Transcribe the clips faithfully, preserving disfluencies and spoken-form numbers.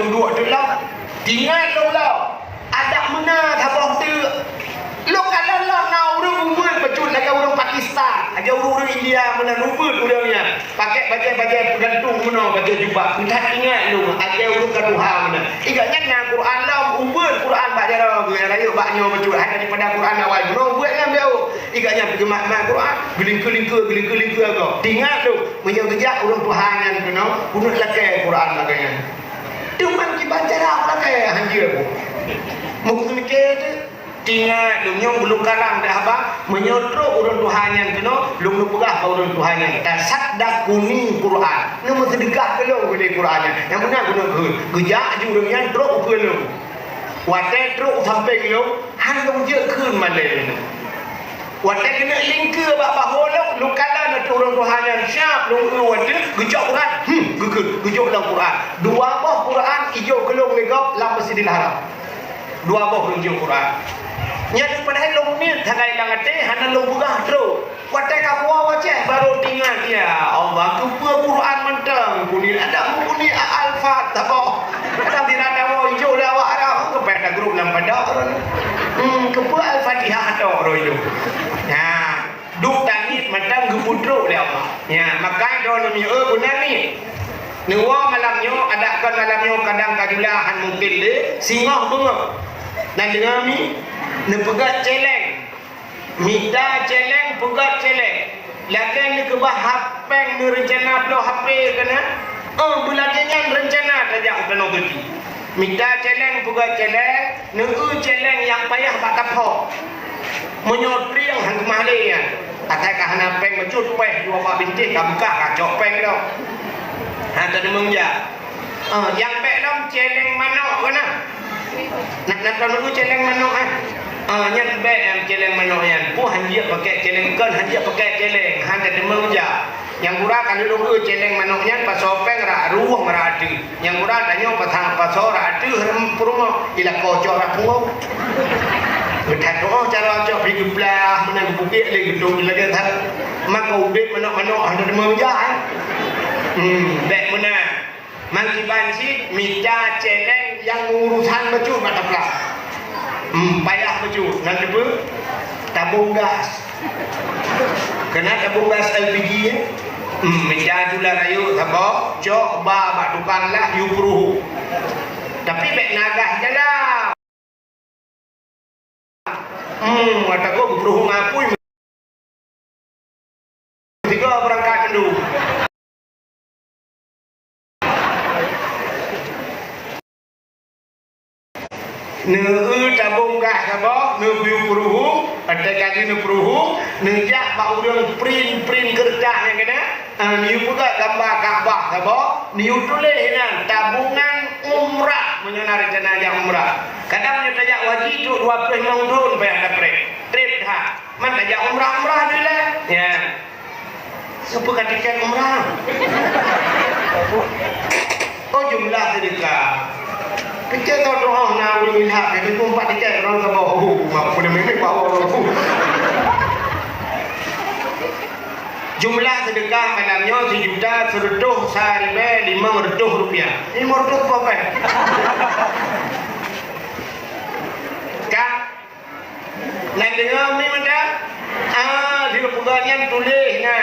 Duek teuk lom. Tingat lôn lom. Adak meunan saboh teuk. Lôn kalon lom na ureueng ubeuet bacut lagèe ureueng Pakistan, lagèe ureueng-ureueng India meunan ubeuet ureueng nyan. Pakai bajèe-bajèe peugantung meunoe, bajèe jubah. That ingat lôn, lagèe ureueng ka tuha meunan. Ingat nyan na Quran lom, ubeuet Quran bak jaroe geuh, rayeuk bak nyoe bacut. Hai daripada Quran awai meunoe ubeuet nyan beu. Ingat nyan geumat-mat Quran, geulingkeu-lingkeu, geulingkeu-lingkeu gob. Tingat lôn, meunyoe geujak ureueng tuha nyan keunoe, keuneuk lakèe Quran lagèe nyan. Teuma kiban cara ulama hanjeuet. Meukeumike teuh, tingat lôn nyoe ulôn karang dah haba, meunyoe trok ureueng tuha nyan keunoe, lôn neupeugah bak ureueng tuha nyan, "Tasaddaquni Qur'an." Neumeuseudeukah keu lôn ulèe Qur'an nyan. Nyang meunan keuneuk kheun. Geujak ju ureueng nyan trok ukeue lôn. Watèe trok u sampéng lôn, han lôn jeuet kheun malèe nyan. Watèe keuneuk lingkeue bak bahô lôn, lôn kalon ateueh ureueng tuha nyan siab lôn eu watèe geucok Quran, hmm, geukheun, geujok lam Quran. Dua boh Quran ijok keu lôn lé gob lam Masjidil Haram. Dua boh lôn jok Quran. Nyan padahai lôn niet sagai lam até, hana lôn peugah trok. Watèe ka kuwoe u Aceh, barô teuingat, ya Allah, keupeue Quran mantong kuneuk, adak meukuneuk Al-Fat saboh. Kadang sira tawoe ijok lé awak Arab, keupeue tagrôp lam padang. Hmm, keupeue Al-Fatihah tok roh ijok. Nah, duek tangiet mantong geupeutrok lé Allah. Nya, maka droeneuh mieu guna ni. Neuwoe malam nyoe, adak kon malam nyoe kadang ka jula han mungken lé, singoh beungoh. Nan deungoe mi, neupeugah celeng. Mita celeng, peugah celeng. Lagèe neukeubah hapeng neureuncana bloe H P keunan. Oh, beulagèe nyan reuncana tajak u Tanoh Suci. Mita celeng, peugah celeng, neueu celeng nyang payah bak taphok. Meunyoe trieng han keumah lé nyan, asai ka hana péng meucut, péh dua bak bintéh ka beukah, ka cok péng lom. Han tadeumeung jak. Ah, nyang bèk lom celeng manok keunan. Nak, nak tahu dulu celeng manok, eh? Ah, nyan bèk nyang celeng manok nyan. Peue han jeuet pakai celeng, kon han jeuet pakai celeng, han tadeumeung jak. Nyang gura ka lôn eu celeng manok nyan pasoe péng rot rueng rot ateueh. Nyang gura tanyoe pasang pasoe rot ateueh rem-, peurumoh, ilako cok rot pungo. Beuthat doh cara cok pi geuplah, meunan geupukek lé geudong lagèe that. Maka udép manok-manok hana deungoe jak, eh. Hmm, bèk meunan. Mangkiban cit mita celeng nyang urusan bacut bak taplah. Hmm, payah bacut. Nan teupeue? Tabong gas. Keunan tabong gas L P G, ya. Hmm, mita jula rayeuk saboh, cok ba bak tukang lah, yue peuruhu. Tapi bèk na gas dalam. Hmm, mata gua beupeuruhu ngapui. Tiga berangkat dulu. Neueu tabong gas saboh, neubri peuruhu, watèe ka jeuet neupeuruhu, neujak bak ureueng print-print keureutah nyang keunan, ah, neuyue peugah gamba Ka'bah saboh, neuyue tuléh inan tabungan umrah, meunyoe na reuncana jak umrah. Kadang meunyoe tajak haji trok dua ploh limong thon payah tapreh, trép that. Man tajak umrah-umrah dulu lé. Ya. Siapa ka tiket umrah? Oh, jumlah sedekah. Kecil tau doa na ureueng ilhak, jadi pun empat tiket orang sabar. Oh, mampu dah memang bawa orang tu. Jumlah sedekah malam nyoe sejuta seratus sa ribèe limong ratus rupiah. Limong ratus apa? Ka Nan deungoe mi mantong? Ah, di peugah nyan tuléh na.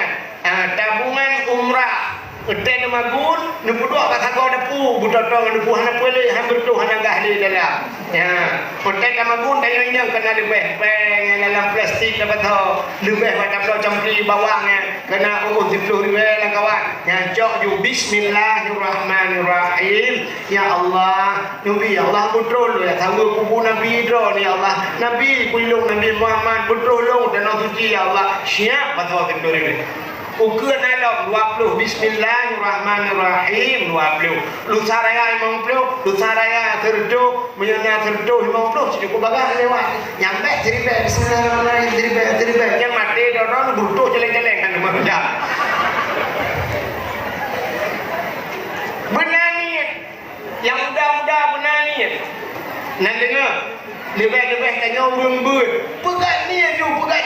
Ah, tabungan umrah. Watèe neumagun, neupeuduek bak sagoe dapu, beutotong dapu hana peue lé, han beureutoh hana gah lé dalam. Ya, watèe tamagun tanyoe inong kana leubeh péng nyang dalam plastik dapat tho, leubeh bak tabloe campli bawang nyan, kana ueh siplôh ribèe lam kawan. Nyan cok ju bismillahirrahmanirrahim. Ya Allah, Nabi, ya Allah, beutôi lôn, ya, saweue kubu Nabi droe, ya Allah. Nabi, peulindong Nabi Muhammad, beutôi lôn, Tanoh Suci, ya Allah. Siap, beutôi, beutôi. Ukeue na lom, dua ploh, bismillahirrahmanirrahim, dua ploh. Lusa raya, limong ploh, lusa raya, sireutoh, meunyoe na sireutoh limong ploh, cukup bagah lewat. Nyang bèk, siribèe, bismillahirrahmanirrahim, siribèe, siribèe. Nyang maté, dorong, beutôi, celeng-celeng, kan, beuna niet. Nyang muda-muda beuna niet. Nan deungoe, leubeh-leubeh tanyoe ureueng beuet. Peugah niet ju, peugah.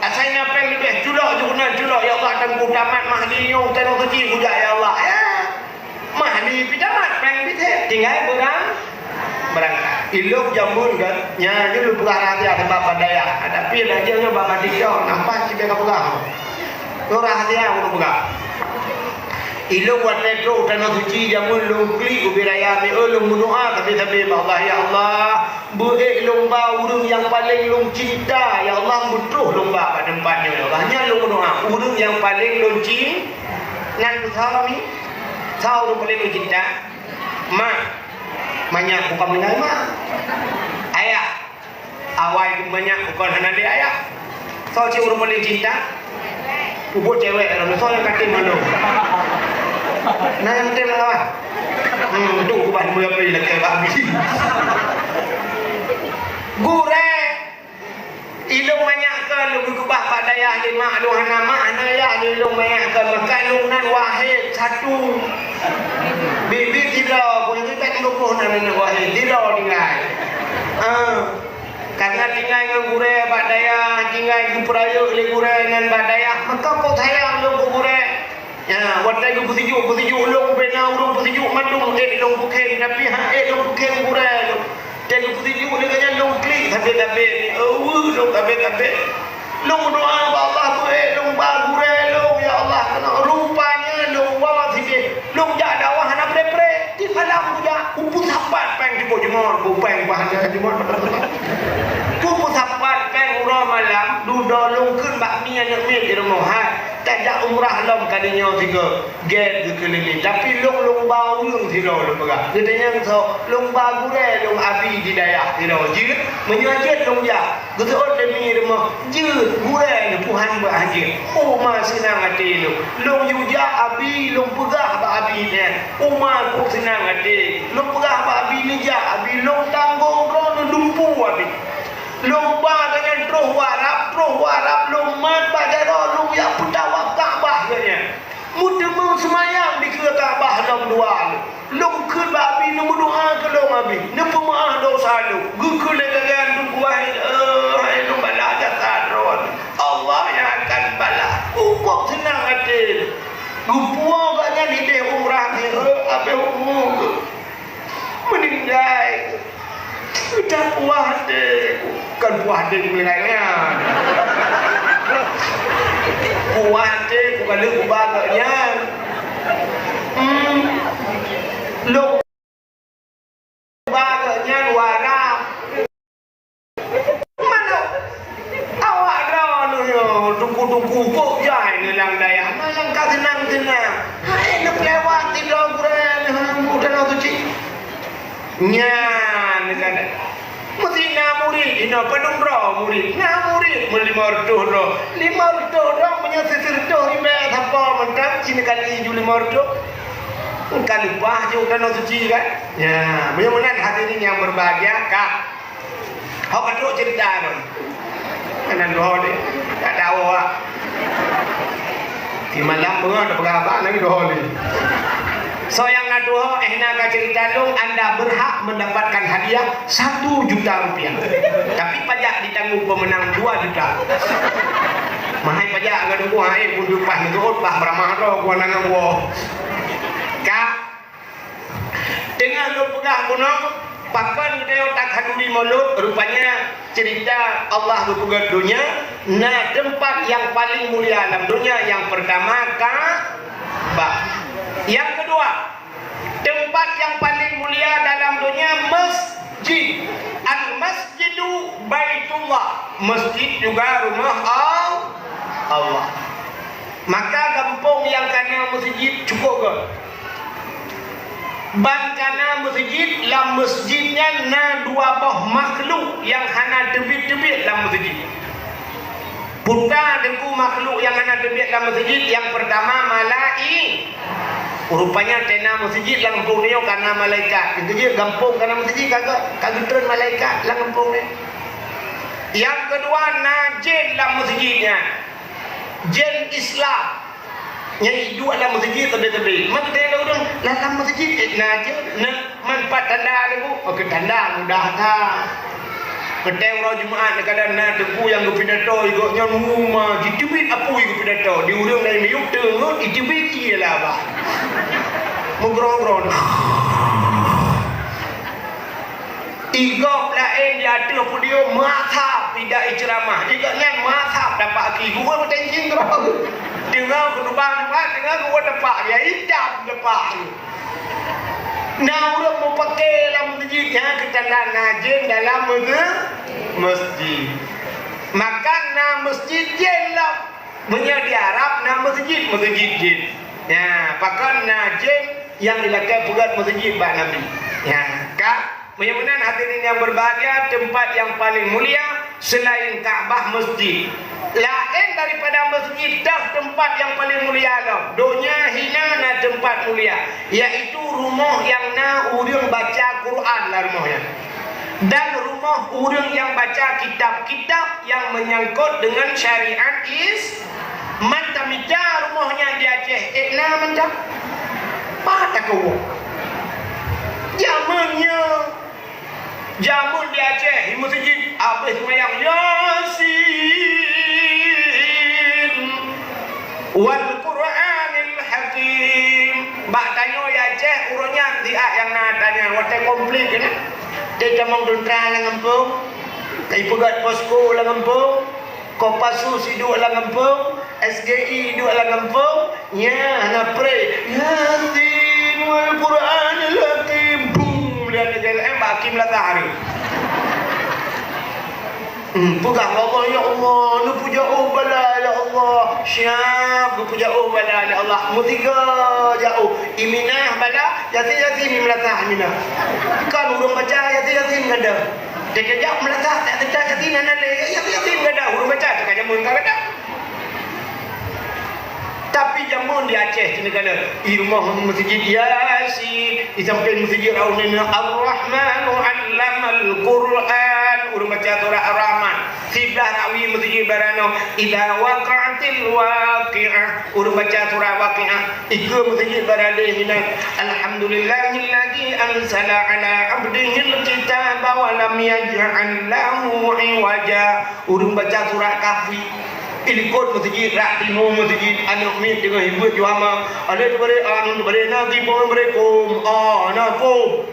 Asai na péng leubeh, culok ju keunan, culok, "Ya Allah, Teungku tamat Mahli nyoe, Tanoh Suci kujak, ya Allah." Ya. Mahli pih tamat, Tinggai beurang, beurangkat. Ilok jameun kan, nyan nyoe lôn peugah rahsia sabab bak dayah. Tapi lagèe nyoe bak, bak TikTok, nampak cit ka peugah. Nyoe rahsia ulôn peugah. Ilôn watèe trôh tanoh suci jameun lôn klik ubé raya mi, eh, lôn meudoa sabe-sabe bak Allah, "Ya Allah, beuék lôn ba ureueng nyang paleng lôn cinta, ya Allah, beutrôh lôn ba bak teumpat nyoe, ya Allah." Nyan lôn meudoa, ureueng nyang paleng lôn cin-, nan soe mi? Soe ureueng paleng lôn cinta? Mak. Manyak bukon meunai mak. Ayah. Awai keu manyak bukon hana lé ayah. Soe cit ureueng paleng cinta? Ubit cewek, soe nyang ka tem mandum? Na nyang tem lawan? Hmm, tu kubah meulapi lakèe babi. Gurèe. Ilôn manyak keu lôn geukeubah bak dayah lé mak lôn, hana mak hana ayah lôn, ilôn manyak keu, maka lôn nan wahid satu. Biet-biet sidroe, peue nyang bèk lôn boh nan, nan wahid sidroe tinggai. Ah. Karena tinggai ngon gurèe bak dayah, tinggai geupeurayeuk lé gurèe nyan bak dayah, maka kok sayang lôn keu gurèe. Ya, watèe geupeusijuek-peusijuek lôn, bèk na ureueng peusijuek mandum ék lôn peukhém, tapi han ék lôn peukhém gurèe lôn. Watèe geupeusijuek lé gobnyan lôn klik sabé-sabé, euweuh lôn sabé-sabé. Lôn meudoa bak Allah beuék lôn ba gurèe lôn, ya Allah, keunoe rupanya lôn woe sidéh. Lôn jak dakwah hana pré-pré. Di malam kujak, kupeusapat péng siboh jumôt, kupéng bah hana jumôt. Kupeusapat péng uroe malam, dudoe lôn kheun bak mi aneuk miet di rumoh, hai. Tajak umrah lom kali nyoe sigoe, gèt geukeulileng. Tapi lôn, lôn ba ureueng sidroe lôn peugah. Geutanyoe soe, lôn ba gurèe lôn abi di dayah sidroe. Jeuet, meunyoe jeuet lôn jak. Geuseuôt lé mi rumoh, jeuet gurèe lôn Tuhan beuakhé. Uma seunang até lôn. Lôn yue jak abi, lôn peugah bak abi nyan. Uma kok seunang até. Lôn peugah bak abi neujak, abi lôn tanggong droeneuh dumpeue abi. Lôn ba gobnyan troh u Arab, troh u Arab lôn mat bak jaroe lôn jak peutawaf Ka'bah gobnyan. Meuteumé seumayang dikeue Ka'bah lom dua lôn. Lôn kheun bak abi neumeudoa keu lôn abi, neupeumeuáh dosa lôn. Geukheun lé gobnyan teungku, hai, eh, hai lôn balah jasa droe. Allah nyang akan balah. Kok seunang até. Geupuwoe gobnyan idéh umrah nyoe, eh, abéh umu geuh. Meuninggai. Ka puah até ku. Kon puah até ku meuninggai nyan. Puah até ku ka lheueh kuba gobnyan. Hmm. Lôn ba gobnyan u Arab. Manok. Awak droeneuh nyoe, tuku-tuku, kok jai neuh lam dayah. Malam ka seunang-seunang. Hai, neupeulewat sidroe gurèe neuh, buet tanoh suci. Nyan, kan. Meusti na murit, inoe padum droe murit. Na murit, meulimong reutôh droe. Limong reutôh droe, meunyoe sireutôh ribèe sapo mantong, sineukali ju limong reutôh. Ka leupah ju tanoh suci, kan? Ya, meunyoe meunan hadirin yang berbahagia, ka. Hok ka trok ceurita nyoe. Hana leuho lé. Tak tahu, ah. Di malam beungoh tapeugah haba, lagi leuho lé. Soe nyang na tuho, eh, na ka ceurita lôn, anda berhak mendapatkan hadiah satu juta rupiah. Tapi pajak ditanggung pemenang dua juta. Mahai pajak ngon dukung hai pun leupah ngon bah beurama droe ku nanggroe. Ka Teungoh lôn peugah bunoe, pakon geutanyoe takhanduri Maulud, rupanya ceurita Allah geupeugöt donya, na teumpat nyang paleng mulia lam donya, nyang peurtama Ka'bah. Nyang keudua, teumpat nyang paleng mulia dalam donya, masjid. Al-Masjidu Baitullah, masjid juga rumah Al-, Allah. Maka gampông nyang kana meuseujid cukôp göt. Ban kana meuseujid, lam meuseujid nyan na dua boh makhluk nyang hana teubiet-teubiet lam meuseujid. Peue teungku makhluk nyang hana teubiet lam meuseujid? Nyang peurtama malai-, rupanya tena meuseujid lam gampông nyoe kana malaikat. Keujeuet gampông kana meuseujid ka, ka geutreun malaikat lam gampông nyoe. Nyang keudua na jén lam meuseujid nyan. Jén Islam. Nyang iduek lam meuseujid teubi-teubi. Man teuntèe lôn ureueng, na lam meuseujid, eh, na jén, na, man pat tanda lôn, oh, keu tanda mudah that. Geuteuntèe uroe Jumat, kadang na teungku nyang geupidato, gobnyan uma, jiteubiet apui geupidato. Di ureueng laén miyueb teungeut, iteubiet ie lah bah. Meugrong-grong. Gob laén di ateueh podium meuasap ida ceramah. Di gobnyan meuasap tapak aki. Gurèe meutencing keudroe. Deungoe khutubah Jumat, deungoe gurèe tapak dia itam tapak. Na ureueng meupaké lam meuseujid nyan keu tanda na jén dalam meuse-, meusjid. Maka na meusjid jén lom. Meunyoe di Arab na meuseujid, meuseujid jén. Nyan, pakon na jén nyang ilakèe peugöt meuseujid bak Nabi. Nyan, ka? Meunyoe meunan hadirin yang berbahagia, teumpat nyang paleng mulia seulaén Ka'bah meuseujid. Laén daripada meuseujid, toh teumpat nyang paleng mulia lom. Donya hina na teumpat mulia, yaitu rumoh nyang na ureueng baca Quran lam rumoh nyan. Dan rumoh ureueng nyang baca kitab-kitab nyang meunyangkot deungon syariat Is-, mantong mita rumoh nyan di Aceh, ék na mantong? Pat takeuwoe. Jameun nyoe, jameun di Aceh, di meuseujid, abéh seumayang Yasin wal Qur'anil Hakim. Bak tanyoe di Aceh, uroe nyan siat nyang na atra nyan, watèe konflik nyan. Teutamong teuntra lam gampông, ka ipeugöt posko lam gampông, Kopassus iduek lam gampông, S G I iduek lam gampông, nyan hana pré. Yasin wal Qur'anil Hakim. Bum, lihat aja, eh, bak Hakim Lazar. Hmm, peugah Allah, "Ya Allah, neupuja oh bala, ya Allah." Siap geupuja oh bala, ya Allah. Mutiga jaoh. Iminah bala, Yasin, Yasin, iminah, iminah. Kan ureueng baca Yasin, Yasin gada. Teukeujak meulasah, tak teuka Yasin hana lé. Yasin, Yasin gada, ureueng baca teuka jameun ka gada. Tapi jameun di Aceh sini gada, i rumoh meuseujid Yasin, i sampéng meuseujid Raun nyan Ar-Rahmanu 'allamal Qur'an, ureueng baca surat Ar-Rahman. Siblah rawi meuseujid baranoe, idza waqa'atil waqi'ah, ureueng baca surat Waqiah. Ikeue meuseujid baraleh inan, "Alhamdulillahilladzi anzala 'ala 'abdihil kitaba wa lam yaj'al lahu 'iwaja." Ureueng baca surat Kahfi. Ilikot meuseujid, rak timu meuseujid, aneuk miet teungoh hibuet juhama. Aleh teubare, anu teubare, na tipu teubare, kum, a, na kum.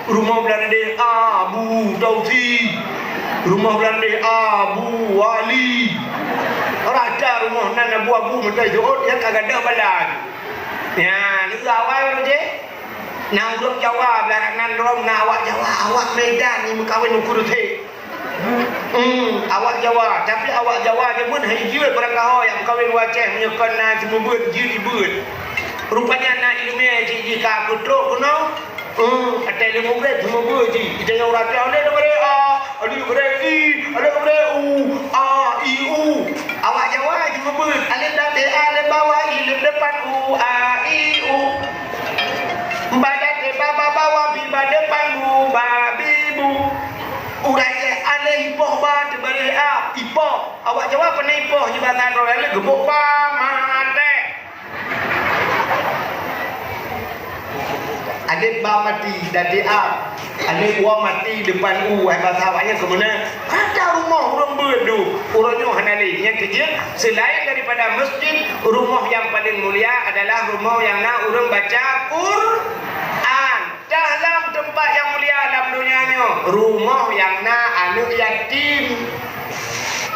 Rumoh Beulanda Abu Tausi. Rumoh Beulanda Abu Wali. Rata rumoh nan abu-abu meutai jeuet, ya ka gada balan. Nyan, neu awai roje. Na ureueng Jawa, belarak nan rom na awak Jawa, awak Medan ni meukawen ukur the. Hmm, awak Jawa, tapi awak Jawa nyan pun hai jeuet barangkaho nyang meukawen u Aceh meunyoe kon na seumeubeuet jeuet ibeut. Rupanya na ileumèe jih jika keutrok keunoe. Hmm, até leumo grade seumeubeuet jih. Ita nyang ureueng Aceh, aleh dibri a, aleh dibri i, aleh dibri u, a, i, u. Awak Jawa seumeubeuet. Aleh dati a, aleh bawah i, lem depan u, a, i, u. Badan di baba bawa bi ba depan bu ba bi bu. Urai eh aleh ipoh ba teubalik a ipoh. Awak Jawa pernah ipoh di bahasa Indonesia leh gebuk ba maté. Alif ba mati dan di a. Alif wa mati depan u, hai bahasa awaknya kemana? Ada rumah urang berdu. Urang nyoh hana leh. Yang kejil, selain daripada masjid, rumah yang paling mulia adalah rumah yang na urang baca Quran. Dalam tempat yang mulia dalam dunia nyoe, rumoh nyang na aneuk yatim.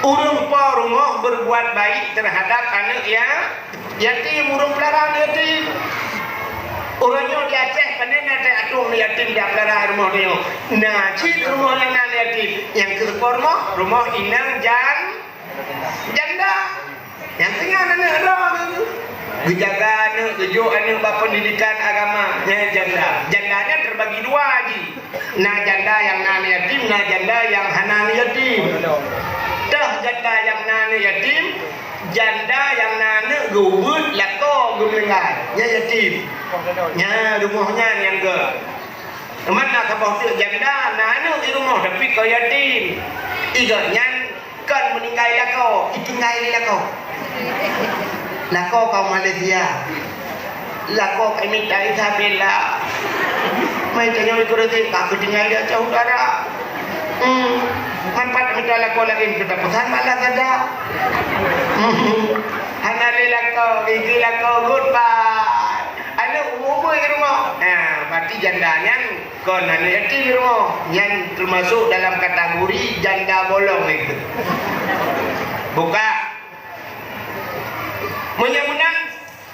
Ureueng po rumoh berbuat baik terhadap aneuk ya-, yatim, ureueng pelara aneuk yatim. Ureueng nyoe di Aceh pane na teuh atong aneuk yatim jak pelara rumoh nyoe. Na cit rumoh nyang na aneuk yatim. Nyang keu rumoh, rumoh inong jan-, janda. Nyang keu nyan aneuk droe tu. Geujaga aneuk, geujok aneuk bak pendidikan agama. Nyan janda. Janda nyan terbagi dua ji. Na janda nyang na aneuk yatim, na janda nyang hana aneuk yatim. Toh janda nyang na aneuk yatim, janda nyang na aneuk geubuet lakoe geumeuninggai. Nyan yatim. Nyan rumoh nyan nyang geu. Teuma na saboh teuk janda na aneuk di rumoh tapi kon yatim. Igo nyan Kon meuninggai lakoe, itinggai lé lakoe. Lakoe ka u Malaysia. Lakoe ka imita Isabella. Mai tanyoe ikot reuzeki ka keutinggai di Aceh Utara. Hmm. Man pat mita lakoe laén, kita pesan malah sada. Hmm. Hana lé lakoe, gigi lakoe, goodbye. Aneuk u, Beureumoh. Nah, berarti janda nyan kon aneuk yatim di rumoh. Nyan teumasok dalam kategori janda bolong itu. Buka. Meunyoe meunan,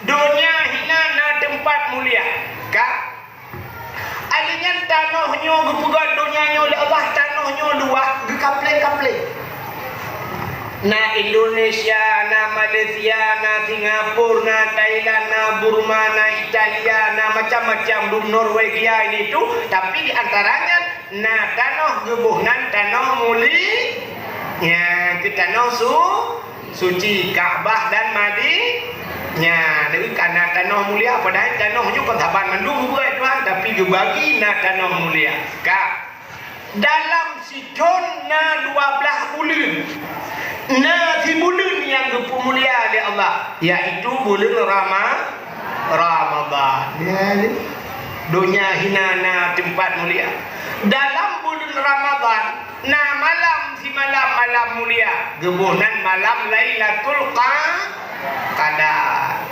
donya hina na teumpat mulia. Ka. Akhé nyan tanoh nyoe geupeugah donya nyoe lé Allah, tanoh nyoe luwah, geukapleng-kapleng. Na Indonesia, na Malaysia, na Singapura, na Thailand, na Burma, na Italia, na macam-macam, dum Norwegia ini itu, tapi di antaranya na tanoh geuboh nan tanoh muli-, ya, keu tanoh su-, suci, Ka'bah dan Madi-, ya, deungon ka na tanoh mulia, padahai tanoh nyoe kon saban mandum buet Tuhan, tapi geubagi na tanoh mulia. Ka. Dalam sithon na dua blaih buleuen. Na sibuleuen nyang geupeumulia lé Allah, yaitu buleuen Rama-, Ramadhan. Ya, ni. Donya hina na teumpat mulia. Dalam buleuen Ramadhan na malam simalam malam mulia, geuboh nan malam Lailatul Qa-, Qadar.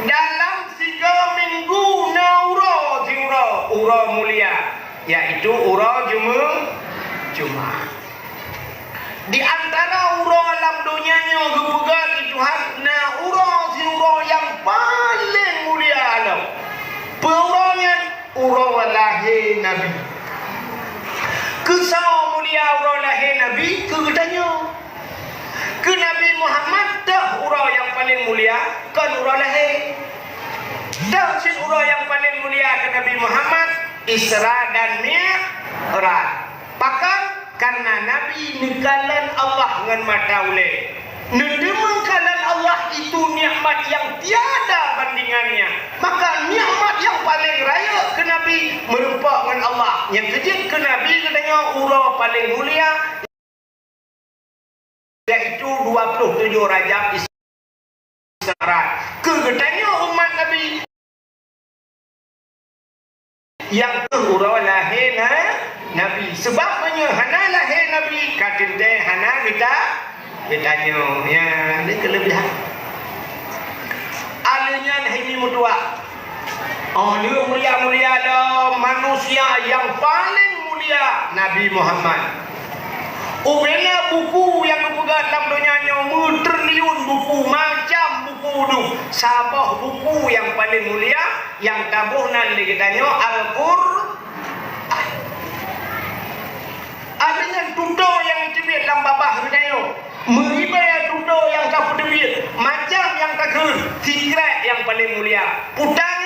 Dalam sigoe minggu na uroe siuroe, uroe mulia. Yaitu uroe Jume-, Jumat. Di antara uroe lam donya nyoe geupeugah lé Tuhan, na uroe siuroe nyang paleng mulia lom. Peue uroe nyan? Uroe lahé Nabi. Keusoe mulia uroe lahé Nabi? Keu geutanyoe. Keu Nabi Muhammad teuh uroe nyang paleng mulia, kon uroe lahé. Teuh cit uroe nyang paleng mulia keu Nabi Muhammad, Isra dan Mi'raj. Pakon? Karena Nabi neukalon Allah ngon mata ulée. Neuteumeung kalon Allah itu nikmat yang tiada bandingannya. Maka nikmat yang paleng rayeuk keu Nabi meureumpok ngon Allah. Nyang keujeuet keu Nabi geutanyoe uroe paleng mulia, yaitu dua puluh tujoh Rajab Isra. Keu geutanyoe umat Nabi, nyang keuh uroe lahé na-, Nabi. Sebab meunyoe hana lahé Nabi, ka teuntée hana geuta-, geutanyoe. Ya, ni keulebihan. Aleuh nyan hai mi meutuah. Oh, lheueh mulia-mulia lom manusia nyang paleng mulia Nabi Muhammad. Ubena buku nyang geupeugah lam donya nyoe meutriliun buku, macam buku dum. Saboh buku nyang paleng mulia nyang taboh nan lé geutanyoe Al-Qur'an. Akhé nyan tutoe nyang teubiet lam babah geutanyoe. Meuribèe tutoe nyang ka peuteubiet, macam nyang takheun, sikrék nyang paleng mulia. Peue nyan,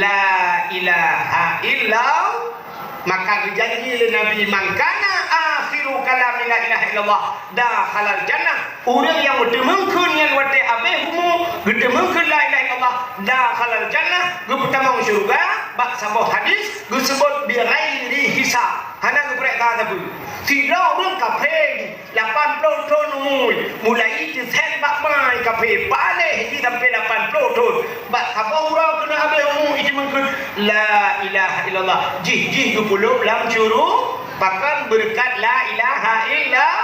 la ilaha illallah. Maka geujanji lé Nabi, "Man kana akhiru kalami la ilaha illallah, dakhalal jannah." Ureuëng nyang geuteumeung kheun nyan watée abéh umu, geuteumeung kheun la ilaha illallah, dakhalal jannah, geupeutamong syeuruga. Bak saboh hadis geuseubut bighairi hisab, hana geupeuriksa sapeue. Sidroe ureuëng kafé lapan ploh thon umu, mulai teusén bak ma kafé, paléh jih sampoe lapan ploh thon. Bak saboh uroe keuneuk abéh umu, jiteumeung kheun la ilaha illallah. Jih, jih geupeuleub lam syeuruga, pakon beureukat la ilaha illallah.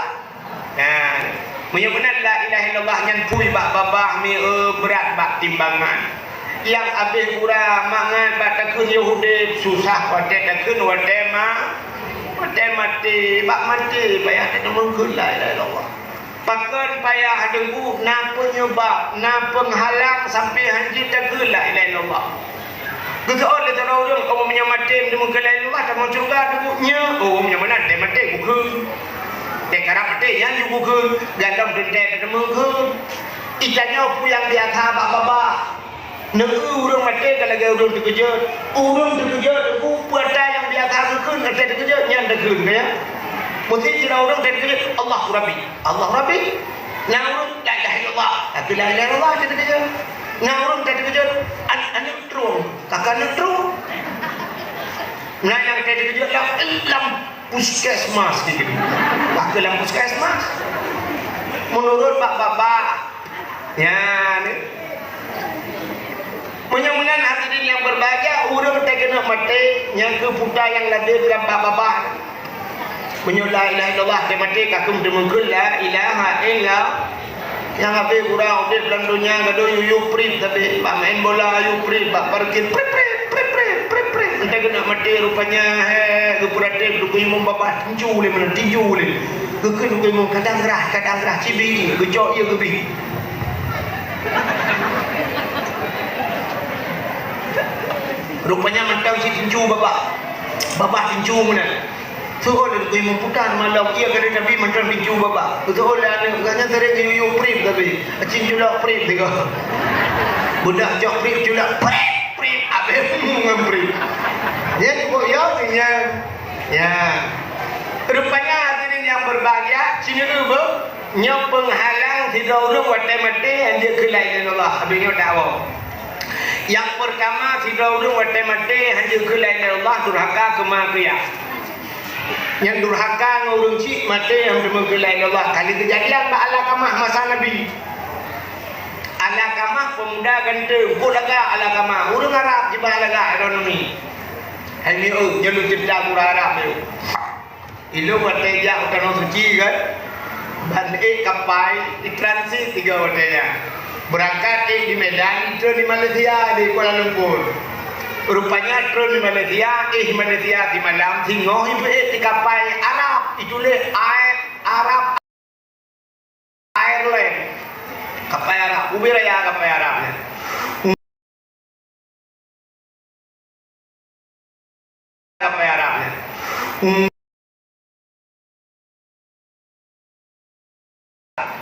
Nah, meunyoe meunan la ilaha illallah nyan pui bak babah mi, eh, brat bak timbangan. Nyang abéh gura mangat bak takheun Yahudi, susah watée takheun watée ma-, watée maté, bak maté payah tateumeung kheun la ilaha illallah. Pakon payah Teungku, na peunyeubab, na peunghalang sampoe hanjeuet takheun la ilaha illallah. Geuseuôt lé sidroe ureuëng, "Oh, meunyoe maté teumeung kheun la ilaha illallah, tamong syeuruga Teungku?" "Nyo." "Oh, meunyoe meunan, maté bukon." Teuh karab maté nyan ju bukon, gandom teuntée teumeung kheun. Itanyoe peue nyang biasa bak babah. Neu ureuëng maté ka lagée ureuëng teukeujot. Ureuëng teukeujot, peue ata nyang biasa geukheun, ata teukeujot, nyan takheun, ka ya. Meusti sidroe ureuëng teukeujot, "Allahu Rabbi, Allahu Rabbi." Na ureuëng, "La ilaha illallah." Tapi la ilaha illallah teukeujot. Na ureuëng teukeujot, "An-, aneuk trueng, kakak aneuk trueng." Na nyang teukeujot lam, lam puskesmas gitu. Bah keu lam puskesmas. Menurut bak babah, ya, ni. Meunyoe meunan hadirin yang berbahagia, ureuëng teukeunok maté nyang keu puta nyang ladeb lam bak babah. Meunyoe la ilaha illallah teumaté, ka keuh teumeung kheun la ilaha illa. Nyang habéh gura udeb lam donya gadoh yuyup prip, tapi bak main bola yuyup prip, bak parkir prip, prip, prip. Teuh keuneuk maté rupanya, he, geupeuratéb Teungku Imum babah tinju lé meunan, tinju lé. Geukheun Teungku Imum, "Kadang grah, kadang grah, cibi, geucok ié geubi." Rupanya mantong cit tinju babah, babah tinju meunan. Seuôt lé Teungku Imum putar malong, ié keuneuk tabi mantong tinju babah. Seuôt lé aneuk geuh nyan sering geuyue prip tapi. Acin culok prip tiga. Budak cok prip culok prip, prip, abéh ngon prip. Nyan cukup yo nyan. Ya. Rupanya hadirin yang berbahagia, sini dulu, nyoe penghalang sidroe ureuëng watée maté hanjeuet keu la ilaha illallah, habéh nyoe dakwa. Yang pertama, sidroe ureuëng watée maté hanjeuet keu la ilaha illallah, durhaka keu ma keu yah. Nyang durhaka ngon ureuëng chik maté nyang deungon keu la ilaha illallah. Kali keujadian bak Alakamah masa Nabi. Alakamah pemuda ganteng, kok lagak Alakamah. Ureuëng Arab jiba lagak ekonomi. Hai mi eu, nyoe lôn ceurita ureuëng Arab nyoe. Ilôn watée jak u Tanoh Suci kan, ban ék kapai, itransit tiga watée nyan. Beurangkat ék di Medan, itreun di Malaysia, di Kuala Lumpur. Rupanya treun di Malaysia, éh Malaysia simalam, singoh ipeuék di kapai Arab, ituléh Air Arab Airline. Kapai Arab, ubé raya kapai Arab nyan. Kapai Arab nyan.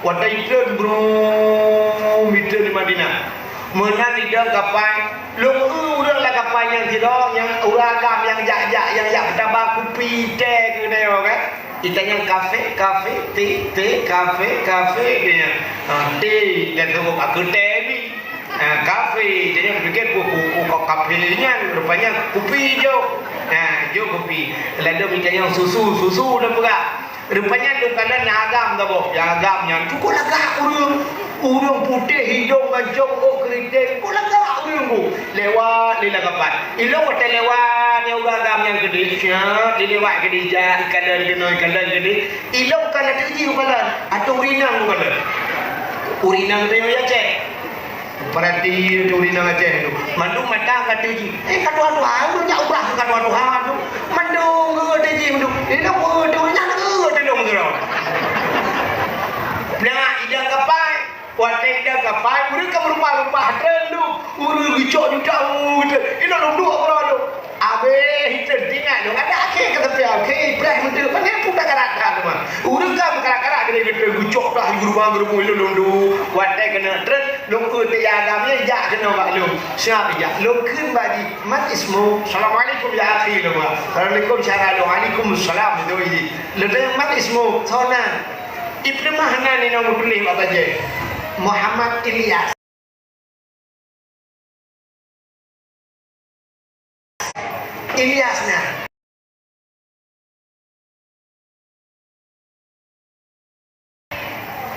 Watée itreun, brum, itreun di Madinah. Meunan idong kapai, lôn eu ureuëng lam kapai nyang sidroe, nyang ureuëng agam nyang jak-jak, nyang jak peutaba kupi teh keu nyoe kan. Itanyong kafe, kafe, teh, teh, kafe, kafe, geuh nyan. Ha, teh, dan teuka keu teh bi. Ha, kafe, jadi kupikir, "Ku, ku, ku, kok kafe nyan?" Rupanya kupi jok. Ha, jok kupi. Lalu itanyong susu, susu dan peugah. Rupanya lôn kalon nyang agam saboh. Nyang agam nyan cukup lagak ureuëng. Ureuëng putéh hidong mancong, oh keriting, cukup lagak ureuëng ku. Lewat lé lakapan. Ilôn watée lewat nyang ureuëng agam nyang keudeh, siat, dilewat keudeh jak, ikalon keunoe, ikalon keudeh. Ilôn ka na teuji ukalon, atau urinang ukalon. Urinang teuh ya cek. Peurati tu ureuëng Aceh tu. Mandum mata ka teuji. Eh, ka tuha-tuha, ureuëng jak ubrah ka tuha-tuha tu. Mandum geuh teuji mandum. Eh, dah ureuëng tu, ureuëng nyan geuh teuh lôn keudroe. Nah, idong kapai. Watée idong kapai, ureuëng ka meurumpah-rumpah treun tu. Ureuëng geucok juta, ureuëng tu. Ilôn lôn duek keudroe tu. Abéh, iteuingat lôn, adak akhé ka teupeu, akhé ipreh meuteuk, pane pun ka rata teuma. Ureuëng ka meukarat-karat geude geuteuk, geucok dah, geurubah-geurubah lôn, lôn duek. Watée keuneuk treun, lôn eu teuya agam nyan jak keunoe bak lôn. Siap jak, lôn kheun bak jih, "Man ismu?" "Assalamualaikum ya akhi," lôn ba. "Assalamualaikum," cara lôn, "Waalaikumsalam," itu jih. Lôn tanyong, "Man ismu?" "Soe nan?" Ipeuleumah nan inong meutuléh bak bajée. "Muhammad Ilyas." Ilyas nyan.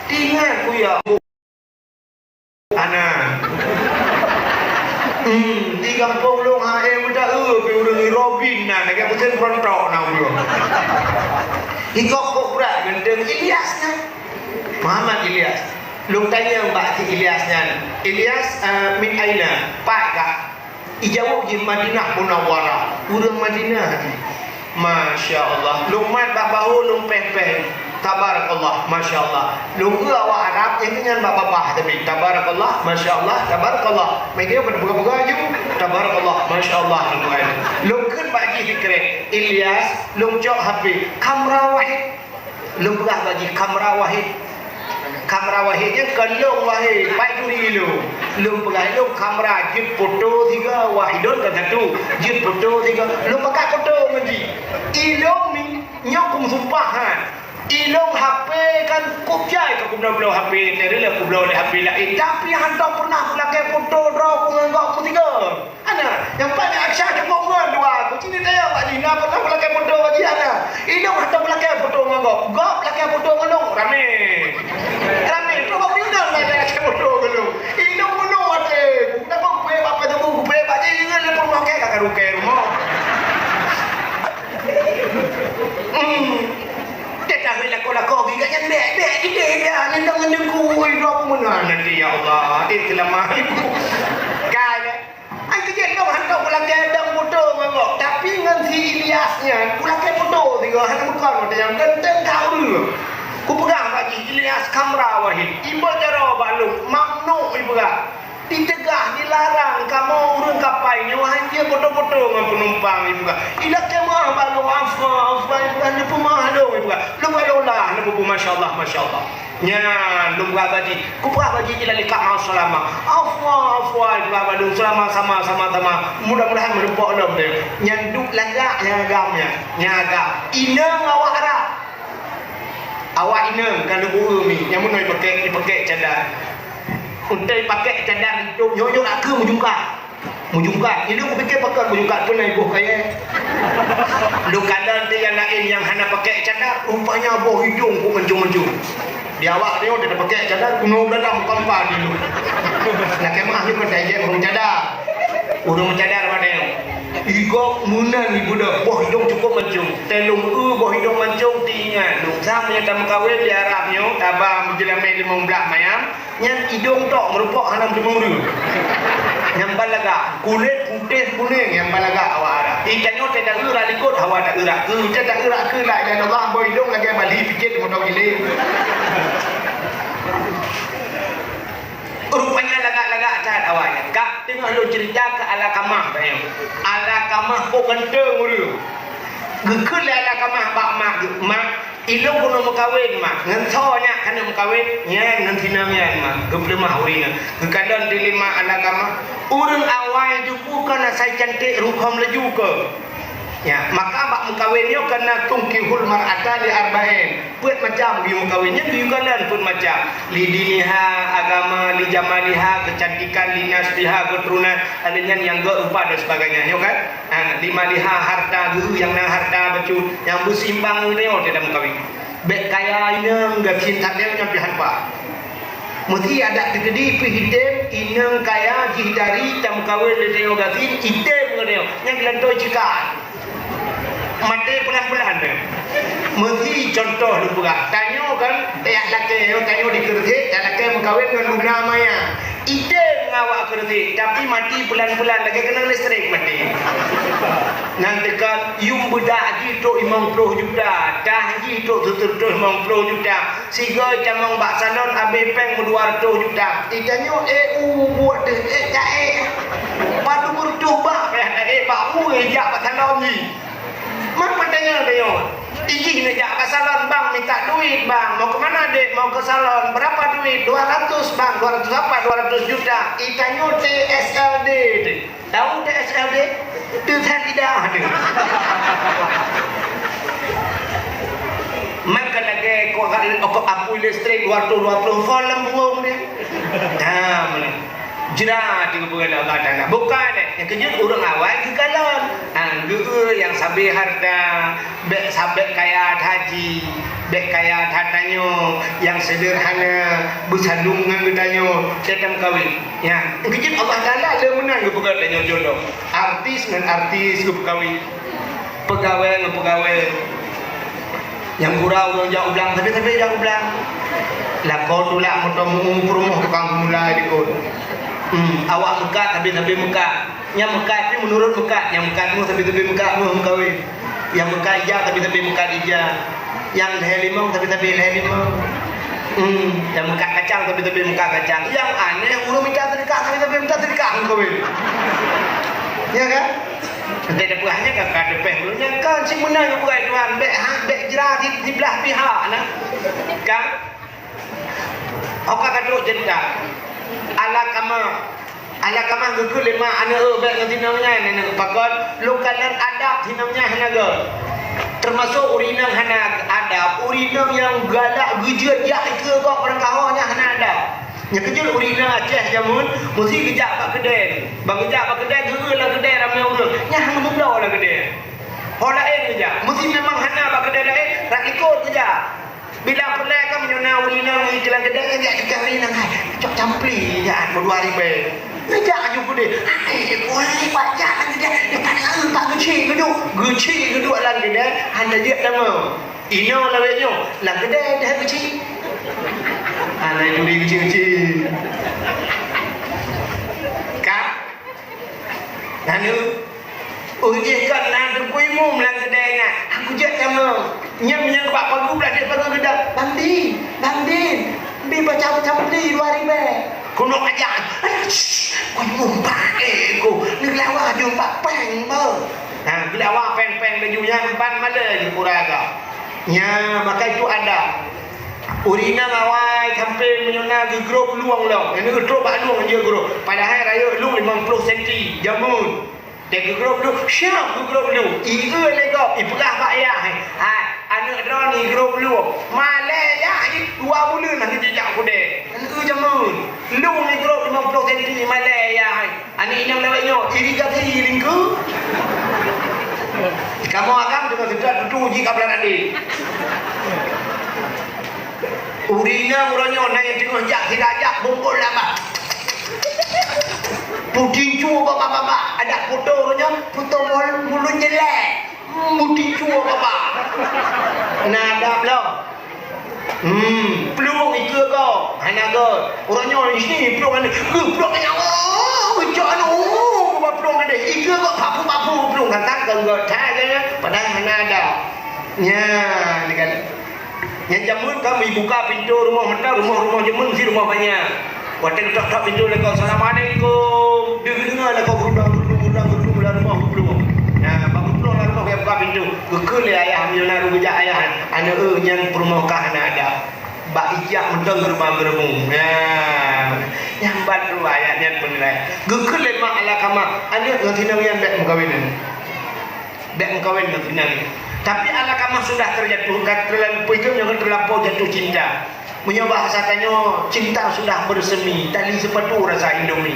Ingat ku ya. Ana. Hmm, di gampông lôn ha, eh, muda, eh, pi ureuëng Robin na, lagée peusen peuruntok na ureuëng. Ikok kok brat ganteng Ilyas nyan. Muhammad Ilyas. Lôn tanyong bak si Ilyas nyan, "Ilyas, eh, min aina? Pat kah?" Ijaweueb jih, "Madinah Munawwarah." Ureuëng Madinah jih. Masya Allah. Lôn mat bak bahô lôn péh-péh. Tabarakallah, masya Allah. Lôn eu awak Arab, nyang nyan bak babah tapi. Tabarakallah, masya Allah, tabarakallah. Mai dia pada peugah-peugah ju. Tabarakallah, masya Allah, lôn tuan. Lôn kheun bak jih sikrek. Ilyas, lôn cok H P. Kamera wahid. Lôn peugah bak jih kamera wahid. Kamera wahid nyan keu lôn wahid, pat turi lôn. Lôn peugah lôn kamera jeuet foto sigoe, wahidon ka satu, jeuet foto sigoe. Lôn pakat foto ngon jih. Ilôn ni, nyoe keu meusumpah han. Ilôn H P kan kop jai ka kubloe-bloe H P, teurileuh kubloe lé H P laén. Tapi hantom pernah kulakée foto droe ku ngon gob meusigoe. Ana, nyang paléng Aisyah cukôp ngon dua, kucing ditayang bak jih, na pernah meulakée foto bak jih, ana. Ilôn hantom meulakée foto ngon gob, gob lakée foto ngon lôn, ramé. Ramé, trok bak bineung na lakée foto ngon lôn. Ilôn bunoe até, kenapa kupeuék bak Facebook, kupeuék bak jih, ingat lé peurumoh kée ka karukée rumoh. Hmm. Teuh tahe lakoe-lakoe geuh nyan bèk, bèk jideh dia, nyan dong ngon ku, ui, droe peue meunan nanti, ya Allah, eh, keulamahanku. Kai, Ai keu jih lôn hantom kulakée dong foto ngon gob. Ilyas nyan, kulakée foto sigoe hana meukeue watée nyan, ganteng that ureuëng. Kupeugah bak jih, "Ilyas Kamra Wahid, iba jaroe bak lôn, mamnu ipeugah. Diteugah, dilarang kamoe ureuëng kapai nyoe hana foto-foto ngon peunumpang," ipeugah. "Ilakée meuah bak lôn, afwan, afwan," ipeugah, "neupeumeuah lôn," ipeugah. Lôn bak lôn lah, lôn peubuet, "Masya Allah, masya Allah." Nyan lôn peugah bak jih, kupeugah bak jih, "Ila liqa, ma'as salamah." "Afwan, afwan," ipeugah bak lôn, "seulama sama, sama-sama. Mudah-mudahan meurumpok lom deh." Nyan duek lagak nyang agam nyan, nyang agam. Inong awak Arab. Awak inong ka leubu mi, nyang meunoe ipakèk, ipakèk cadar. Untèe ipakèk cadar idong, nyoe-nyoe na keu meujungkat. Meujungkat. Ilôn kupike pakon meujungkat, peue na iboh kayèe. Lôn kalon teuh nyang laén nyang hana pakèk cadar, rupanya boh idong kok mancong-mancong. Di awak nyoe teuh pakèk cadar, keunoe beuladang meukampa di lôn. Lakèe meuah nyoe kon tajak ureueng cadar. Ureueng cadar padahai. Igok meunan ibeudôh, boh idong cukôp mancong. Teuh lôn eu boh idong mancong, teuingat lôn. Sam nyang tameukawen di Arab nyoe, taba meujeulamèe limong blah mayam, nyan idong tok meurumpok hana meuteumé ureueng. Nyang ban lagak, kulét putéh kunèng nyang ban lagak awak Arab. Di tanyoe teuh taeu rak likot hawa taeu rak keu, teuh taeu rak keu la ilaha illallah, boh idong lagèe bali picet meutok giléng. Rupanya lagak-lagak that awaknyan. Ka teungoh lôn cerita keu Alqamah tanyong. Alqamah kok ganteng ureueng. Geukheun lé Alqamah bak mak geuh, "Mak, ilôn keuneuk meukawen, Mak. Ngon soe nyak keuneuk meukawen?" "Nyan ngon si inong nyan, Mak." Geupeuleumah ureueng nyan. Geukalon teuh lé mak Alqamah, "Ureueng awai teuh bukon asai cantik rukhom laju keu." Ya, maka bak meukawen nyoe kana tunkihul mar'ata li arba'in. Peuet macam geuyue meukawen nyan, geuyue kalon peuet macam. Li diniha, agama, li jamaliha, keucantikan, li nasabiha, keuturonan, alèh nyan nyang gèt rupa dan sebagainya, nyoe kan? Ha, li maliha, harta, geu nyang na harta bacut, nyang beusimbang nyoe dalam meukawen. Bèk kaya inong gasien that nyan pih hana. Meusi adak teukeudi pih item inong kaya jih dari tameukawen lé tanyoe gasien item ngon nyoe. Nyang geulantoe ceukat. Maté pelan-pelan nyoe. Meusi contoh lôn peugah. Tanyoe kan tajak lakèe, tanyoe di Keureusek, tajak lakèe meukawen ngon Luna Maya. Item ngon awak Keureusek, tapi mati pelan-pelan lagèe keunong listrik mati. Nyan teuka yum beudak jih trok limong ploh juta, tah jih trok sireutôh limong ploh juta. Sigoe tamong bak salon abéh péng meudua reutôh juta. Itanyoe, eh, u buet deuh, eh, jak, eh. Padum reutôh bak payah taék bak u, eh, jak bak salon jih. Man peutanyoe tanyoe. Ijih neujak bak salon, "Bang, minta duit, Bang. Mau ke mana, Dek?" "Mau ke salon." "Berapa duit?" "Dua ratus, Bang." "Dua ratus apa?" "Dua ratus juta." Itanyoe T S L D deh. Tahu T S L D? Teusan lidah tu. Maka lagèe kok apui listrik dua ratus dua puluh volt lam bungong dia. Nah, mana? Jerat dia kepala Allah Taala. Bukan, eh. Nyang keujeuet ureueng awai geukalon. Ah, geu nyang sabe harta, bèk sabèk kaya that jih, bèk kaya that tanyoe, nyang sederhana, beusadum ngon geutanyoe, tetap kawin. Ya, keujeuet Allah Taala lé meunan geupeugah tanyoe jodoh. Artis ngon artis geupeukawen. Peugawée ngon peugawée. Nyang gura ureuëng jak u blang, sabe-sabe jak u blang. Lakoe tulak moto meu-eu peurumoh tukang peumulai dikot. Hmm, awak meukat, sabe-sabe meukat. Nyang meukat pih meunurot meukat, nyang meukat méuh sabe-sabe meukat méuh meukawen. Nyang meukat ija sabe-sabe meukat ija. Nyang lhée limong sabe-sabe lhée limong. Hmm, nyang meukat kacang sabe-sabe meukat kacang. Nyang aneh ureuëng mita seudeukah sabe-sabe mita seudeukah meukawen. Ya kan? Entah dah peugah nyan ka, ka teupeh meunyoe nyan kan si meunan geupeugah Tuhan, bék ha, bék jra di, di blah pihak na. Kan? Oka ka trok jeuet that. Alaqamah. Alaqamah geukheun lé mak aneuëk, "Bék ngon si inong nyan, aneuëk." Pakon? Lôn kalon adab si inong nyan hana göt. Teumasok ureuëng inong hana adab, ureuëng inong nyang galak geujeuet jak ikeue gob barangkaho nyan hana adab. Nyang keujeuet ureuëng inong Aceh jameun, meusi geujak bak keudè. Ban geujak bak keudè, geu-eu lam keudè ramé ureuëng. Nyan hana meubloe lam keudè. Ho laén geujak. Meusi memang hana bak keudè laén, rot likot geujak. Bila peureulée ka meunyoe na ureuëng inong i keulang keudè, nyan jak cukang ureuëng inong hai. Cok campli jak meudua ribée. Neujak aju keudè. Hai, wahai, bak jak lam keudè. Depan laeu bak geuchik geuduek. Geuchik geuduek lam keudè, hana jeuet tamong. Inoe lawét nyoe, lam keudè dah geuchik. Hana juri geuchik-geuchik. Ka? Lalu, Uroe jih kon na teungku imum lam keudè nyan. Aku jak sama. Nyan meunyoe bak pagu blah dek pagu geudong. "Bang Din, Bang Din, bi baca sampli dua ribèe." Kunok aja. "Shh, kon mumpat eh ku. Neulawa jumpa peng ba." Ha, geulawa peng-peng laju nyan ban malèe jipura ka. Nya, maka itu ada. Ureueng inong awai sampoe meunyoe na geugrob lueng lom. Nyan geutrok bak lueng jeuet grob. Padahai rayeuk lueng limong ploh senti. Jameun. Dek geugrob lueng, siap geugrob lueng. Ie lé gob, ipeugah bak yah, "Hai, aneuk droeneuh grob lueng." Malèe yah, i dua buleuen hana jijak keudè. Aneuk jameun. Lueng igrob limong ploh senti malèe yah, hai. Aneuk inong lewat nyoe, irigasi lingku. Kamoe agam deungon seudat tutu jih ka beulat adé. Ureueng inong uroe nyoe na nyang teungoh jak sira jak bungkôh lam bak. Putincu baba-baba, adak foto uroe nyoe, foto mul-, mulôn jelek. Hmm, putincu baba. Na adab lom. Hmm, plueng ikeue gob, hana göt. Uroe nyoe di sini plueng hana. Geuh plueng nyawa, geucok anu, baba plueng hana. Ikeue gob papu-papu plueng, tantang keu göt. That, padahai hana adab. Nya, dikata. Nyan jameun ka meubuka pintoe rumoh mantong, rumoh-rumoh jameun si rumoh banyak. Watèe geutok-tok pintoe lakoe, "Assalamualaikum." Deuh geudeungoe lakoe geurudong, geurudong, geurudong, geurudong lam rumoh geuplueng. Nah, bak geuplueng lam rumoh, geubuka pintoe. Geukheun lé ayah, meunyoe na ureueng geujak ayah, "Aneuk, eh, nyan peurumoh kah hana adab." Bak ijak mantong geurubah geureumu. Nah, nyan ban ruwayat nyan peunilai. Geukheun lé mak Alkamah, "Aneuk, ngon si inong nyan bèk meukawen." Bèk meukawen ngon si inong. Tapi Alkamah sudah terjatuh, ka terlalu, peue itu nyang terlampau jatuh cinta. Meunyoe bahasa tanyoe, cinta sudah bersemi, tali sepatu rasa Indomie.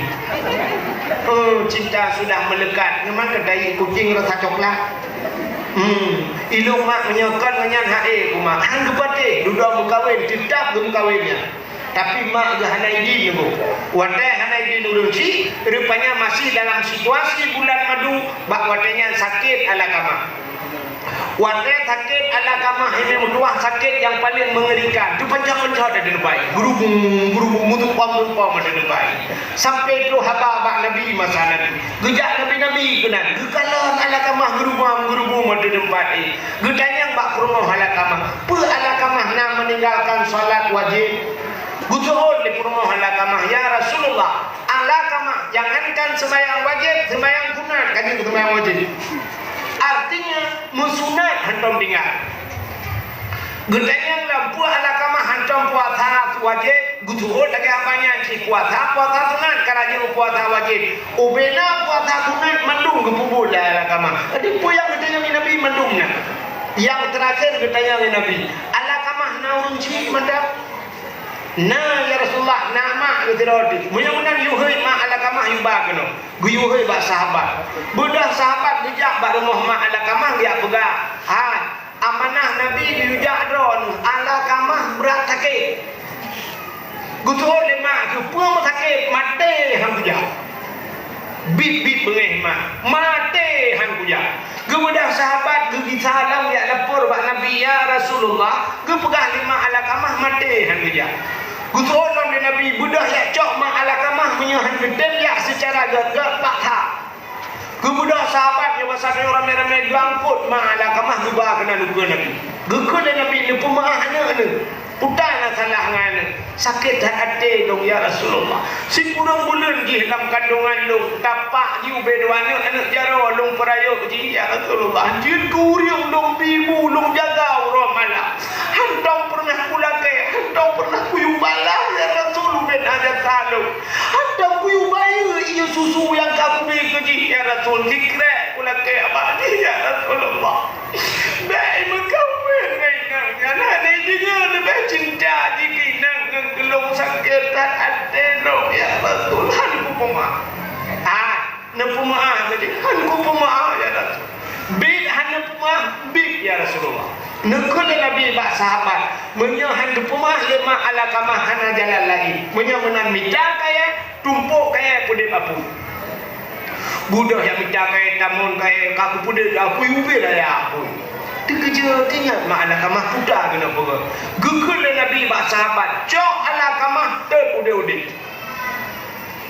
Oh, cinta sudah melekat, memang keudai kucing rasa coklat. Hmm, ilôn mak meunyoe kon ngon nyan hai ku mak, han geupatéh, dudoe meukawen, teutap geumeukawen nyan. Tapi mak geuh hana idin nyoe. Watèe hana idin ureueng chik, rupanya masih dalam situasi bulan madu, bak watèe nyan sakét Alkamah. Watèe sakét Alkamah ini meutuah sakét nyang paleng meungerikan. Teupencah-pencah ada di depan. Gurubung, gurubung, mutumpom-tumpom ada di depan. Sampai troh haba bak Nabi masa Nabi. Geujak Nabi-Nabi keunan. Geukalon Alkamah gurubung, gurubung ada di depan. Geutanyong bak peurumoh Alkamah, "Peue Alkamah na meninggalkan salat wajib?" Geuseuôt lé peurumoh Alkamah, "Ya Rasulullah, Alkamah jangankan sembahyang wajib, sembahyang sunat ka jeuet keu sembahyang wajib." Artinya, meusunat hantom tinggai. Geutanyong lom, "Peue Alkamah hantom puasa wajib?" Geuseuôt lagèe haba nyan cit, puasa, puasa sunat ka laju puasa wajib. Ubena puasa sunat mandum geupeubuet lé Alkamah. Jadi, peue nyang geutanyong lé Nabi mandum na. Nyang teurakhir geutanyong lé Nabi, "Alkamah na ureueng chik mantong?" "Na, ya Rasulullah, na mak," geuteuka lé Nabi. Meunyoe meunan, yue hôi mak Alkamah, yue ba keunoe. Geuyue hôi bak sahabat. Beudôh sahabat geujak bak rumoh mak Alkamah, geujak peugah, "Hai, amanah Nabi geuyue jak droeneuh, Alkamah brat sakét." Geuseuôt lé mak, "Keupeue meusakét, maté han kujak." "Biet-biet beungéh mak, maté han kujak." Geubeudôh sahabat geugisa lom jak lapor bak Nabi, "Ya Rasulullah, geupeugah lé mak Alkamah maté han geujak." Geuseuôt lom lé Nabi, beudôh jak cok mak Alkamah meunyoe han geutem jak seucara göt-göt paksa. Geubeudôh sahabat nyang masa nyoe ramé-ramé geuangkot mak Alkamah geuba keunan ukeue Nabi. Geukheun lé Nabi, "Neupeumaáh aneuk neuh. Peue na salah ngon aneuk?" "Sakét that até lôn, ya Rasulullah. Sikureueng buleuen jih lam kandongan lôn, tapak jih ubé dua aneuk, aneuk jaroe lôn peurayeuk jih, ya Rasulullah. Jeuet keu ureueng lôn bi bu, lôn jaga uroe malam. Hantom peureunah kulakée, hantom peureunah kuyue balah, ya Rasul, ubé na jasa lôn. Hantom kuyue bayeue ié susu nyang ka kubé keu jih, ya Rasul. Sikrek kulakée bak jih, ya Rasulullah. Bèk meukawen ngon inong nyan, hana deungoe leubeh cinta jih keu inong ngon keu lôn, sakét that até lôn, ya Rasul, han kupeumeu'ah." Ha, neupeumeu'ah keu jih, han kupeumeu'ah, ya Rasul. "Biet han neupeumeu'ah?" "Biet, ya Rasulullah." Neukheun lé Nabi bak sahabat, "Meunyoe han neupeumeu'ah lé mak Alkamah, hana jalan laén. Meunyoe meunan mita kayèe, tumpôk kayèe, peudeuh apui." Beudôh jak mita kayèe, tamong kayèe, ka kupeudeuh apui ubé raya apui. Teukeujot, teuingat mak Alkamah peue keuneuk peugah. Geukheun lé Nabi bak sahabat, "Cok Alkamah, teuh udép-udép."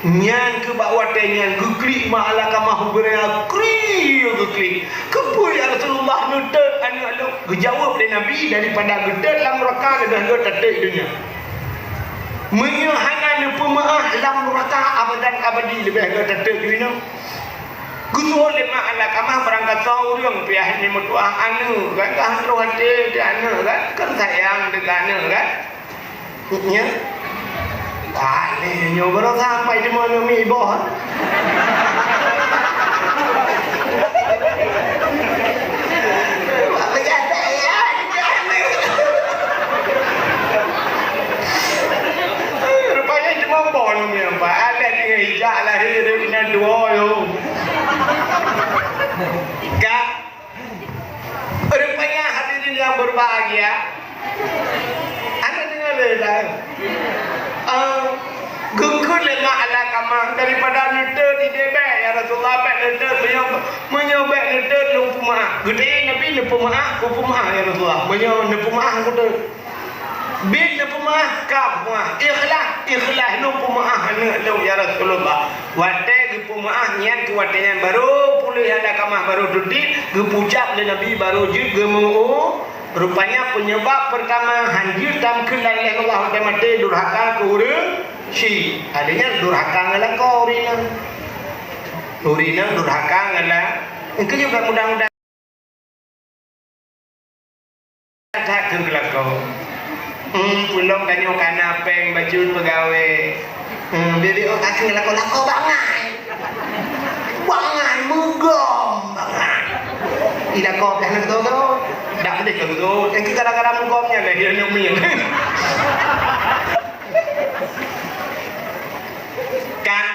Nyan keuh bak watée nyan geuklik ma Alakamah u gurée, krik geuklik. "Keupeue ya Rasulullah neutot aneuëk lôn?" Geujaweueb lé Nabi, "Daripada geutot lam nuraka leubeh gét tatot donya. Meunyoe hana neupeumeuáh lam nuraka abadan abadi leubeh gét tatot donya." Geuseuôt lé ma Alakamah barangkasoe ureuëng piah ni meutuah aneuëk kan, ka troh até di aneuëk kan, kan sayang deungon aneuëk kan. Nya. Aneh nyoe baru sampai di mana mi boh. Rupanya cuma boh ni apa? Ada dengan hijak lahir dengan dua yo. Kak. Rupanya hadirin yang berbahagia, anda dengar lé dah? Ah, geukheun lé ma Alakamah, "Daripada neutot idéh bék, ya Rasulullah, bék neutot, meunyoe, meunyoe bék neutot lôn peumeuáh." Geutanyong Nabi, "Neupeumeuáh, kupeumeuáh, ya Rasulullah. Meunyoe neupeumeuáh, kutot." Bit neupeumeuáh, ka peumeuáh. Ikhlas, ikhlas lôn peumeuáh aneuëk lôn, ya Rasulullah. Watée geupeumeuáh nyan keu watée nyan barô puléh Alakamah barô teutiek, geupucap lé Nabi barô jeuet geumeu-, rupanya peunyeubab peurtama hanjeuet tameukeulai lé Allah watée maté durhaka keu ureuëng syiek. Adanya durhaka ngon lakoe ureuëng inong. Ureuëng inong durhaka ngon la-, engkeuh juga mudah-mudahan. That keu geulakoe. Hmm, peulom tanyoe kana péng bacut peugawée. Hmm, bibit oh kaki geulakoe-lakoe bangai. Bangai meugom bangai. Ilakoe pih hana beutôi-beutôi. Dak pedih keu beutôi. Engki gara-gara meugom nyan lé dia nyang miyueb. Kan?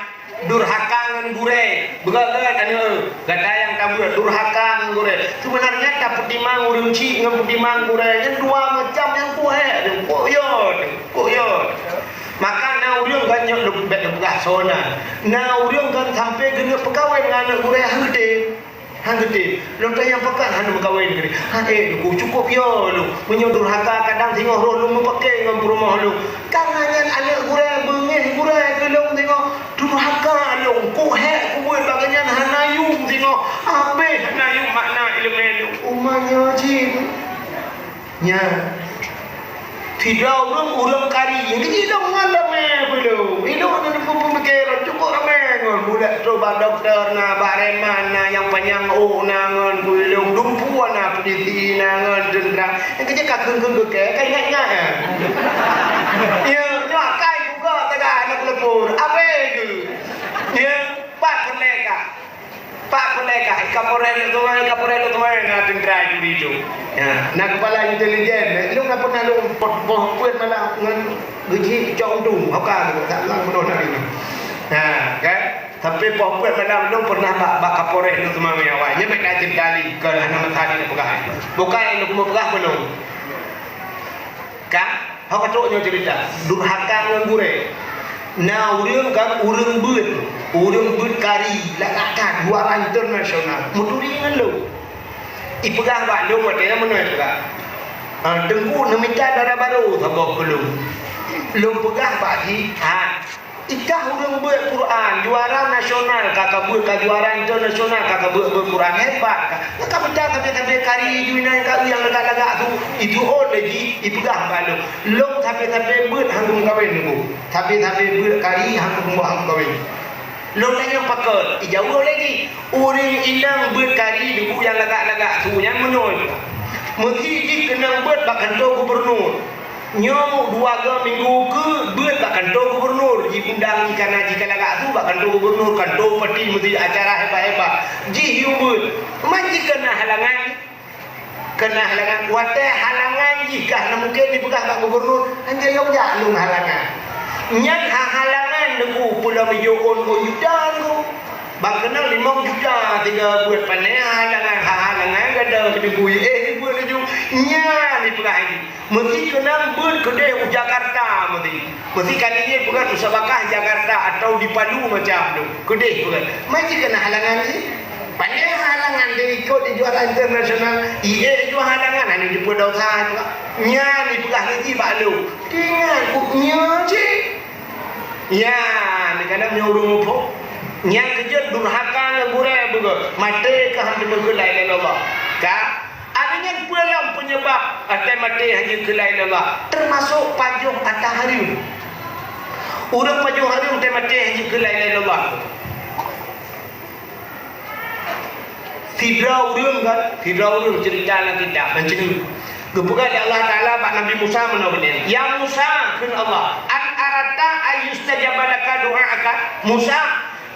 Durhaka ngon gurée. Beugét-gét aneuëk, gata nyang tabeuet durhaka ngon gurée. Seubeunarnya tapeutimang ureuëng chik ngon peutimang gurée nyan dua macam nyang kuhek, kuh yo, kuh yo. Maka na ureuëng gét nyok leubeubet leubeugah sona. Na ureuëng gét sampai geuneuk peukawen ngon aneuëk gurée heude. Han geutem, lôn tanyong pakon hana meukawen keu lé. Han ék lôn, cukôp yo lôn. Meunyoe durhaka kadang singoh roh lôn meupaké ngon peurumoh lôn. Kareuna nyan aneuëk gurée beungéh gurée keu lôn singoh. Durhaka lôn, kuhek kubuet bak geuh nyan hana yum singoh. Habéh hana yum makna iéleumé lôn. Uma nyoe jih. Nyan. Sidroe ureuëng, ureuëng kari, jadi idong ngon damé peulom. Idong ngon peumikéran cukôp ramé ngon bulat troh bak dokto na, bak reman na, nyang panyang ôk na ngon peulom, dumpeue na, polisi na ngon teuntra. Nyang keuh ka kheun-kheun geukée, ka ingat-ingat, eh. Ya, nyoe akai kuga teuga aneuk leupur, abé geuh. Ya, pat peureulée ka. Pak Puleka, Kapolres lôn teuma, Kapolres lôn teuma na teuntra di itu. Ya, na kepala intelijen, lôn na pernah lôn poh, poh peuet malam ngon geuji cok untung, hoka tu, tak lang peunoh tadi. Ha, kan? Tapi poh peuet malam lôn pernah bak, bak Kapolres lôn teuma ngon awak. Nyan bèk tajeut kali, kon hana meusalah lôn peugah. Bukai lôn keumeung peugah peunoh. Kan? Ho ka trok nyoe cerita, durhaka ngon gurée. Na ureuëng kan ureuëng beuet, ureuëng beuet kari, lagak that, juara internasional, meuturi ngon lôn. Ipeugah bak lôn watée nyan meunoe ipeugah, "Ah, Teungku neumita dara barô saboh keu lôn." Lôn peugah bak jih, "That." Ikah ureuëng beuet Quran, juara nasional ka kabeuet, ka juara internasional ka kabeuet beuet Quran, hebat ka. Nyang ka mita sabe-sabe kari ju inan ka nyang lagak-lagak tu, itu ôn lé jih ipeugah bak lôn. Lôn sabe-sabe beuet han kumeukawen lôn. Sabe-sabe beuet kari han kumeukawen, han kumeukawen. Lôn tanyong pakon, ijaweueb lé jih, ureuëng inong beuet kari deungon nyang lagak-lagak su nyan meunoe. Meusi jih keunong beuet bak kantô gubernur. Nyoe dua go minggu keu beuet bak kantô gubernur, jiundang jih kana jih ka lagak su bak kantô gubernur, kantô bupati meusti acara hebat-hebat. Jih yue beuet, man jih keunong halangan. Keunong halangan, watée halangan jih ka hana mungken jipeugah bak gubernur, hanjeuet lôn jak lôn halangan. Nyan ha-, halangan deungon pulo miyueb ôn-ôn juta deungon. Bang keunong limong juta tiga beuet pané halangan, ha-, halangan gada deungon, eh, beuet laju. Nyan jipeugah jih. Meusti keunong beuet keudeh u Jakarta meusti. Meusti kali nyan peugah u Sabakah Jakarta atau di Palu macam tu. Keudeh peugah. Meusti keunong halangan jih. Padahai halangan jih ikot di juara internasional. Ie juara halangan hana jipeudosa juga. Nyan jipeugah lagi bak lôn. Ingat, kok nyoe cit. Ya, ni kadang nyoe ureuëng muphom. Nyang keujeuet durhaka ngon gurée beugét, maté ka han teumeukeulai lé Allah. Ka? Ada nyan peue lom peunyeubab watée maté han jeuet keulai lé Allah? Teumasok pajoh ata hareuem. Ureuëng pajoh hareuem watée maté han jeuet keulai lé Allah. Sidroe ureuëng kan, sidroe ureuëng ceurita lam kitab, ban ceungeut. Geupeugah lé Allah Taala bak Nabi Musa meunoe, "Ya Musa," kheun Allah, "an aradta an yustajaba laka du'aaka?" Musa,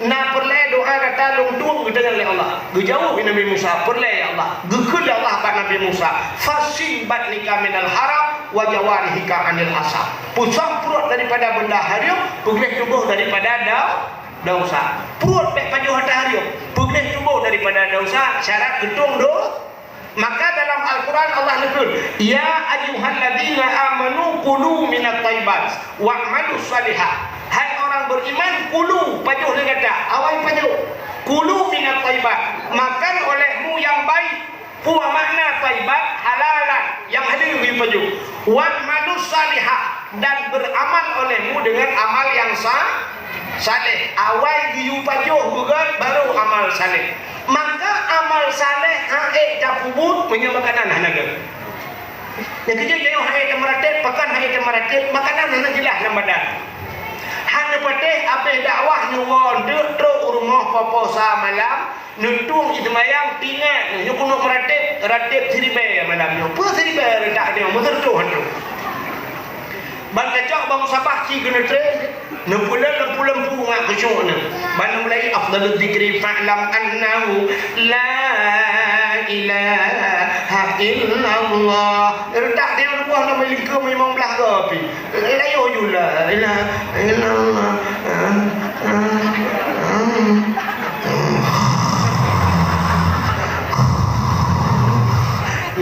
na peureulée doá gata lôn tueng geudeungoe lé Allah. Geujaweueb Nabi Musa, "Peureulée, ya Allah." Geukheun lé Allah bak Nabi Musa, "Fashil batnaka minal haraq wa jawarihika anil asab." Peusôh pruet daripada benda hareuem, peugleh tuboh daripada dau-, desya. Pruet bék pajoh ata hareuem, peugleh tuboh daripada desya, syarat geutueng do-, Maka dalam Al-Quran Allah neukheun, "Ya ayyuhalladzina amanu kulu minat thayyibat wa'malus shalihat." Hai orang beriman, kulu, pajoh lé gata, awai pajoh. Kulu minat thayyibat, makan olehmu yang baik. Peue makna thayyibat? Halalan, nyang haleue geupajoh. Wa'malus shalihat, dan beramal olehmu dengan amal yang sa-, saleh. Awai geuyue pajoh beugét, baru amal saleh. Maka amal saleh han ék tapeubuet meunyoe makanan hana gét. Nyang keujeuet, tanyoe han ék tameuratéb, pakon han ék tameuratéb, makanan hana jeulaih lam badan. Hana patéh, abéh dakwah nyoe woe eunteuk trok u rumoh poh-poh sa malam, neutueng jiseumayang, tingat nyoe keuneuk meuratéb, ratéb siribée malam nyoe. Peue siribée reutak nyoe, meuseureutoh han troh. Ban tacok bang sabah ci keuneuk tré, neupeuleueh lempu-lempu ngat keusyuk nyoe. Ban mulai afdalul dzikri fa'lam annahu la ilaha illallah. Reutak di rumoh nyoe meulingkeu limong blaih goe pih. Layu ju la ilaha illallah.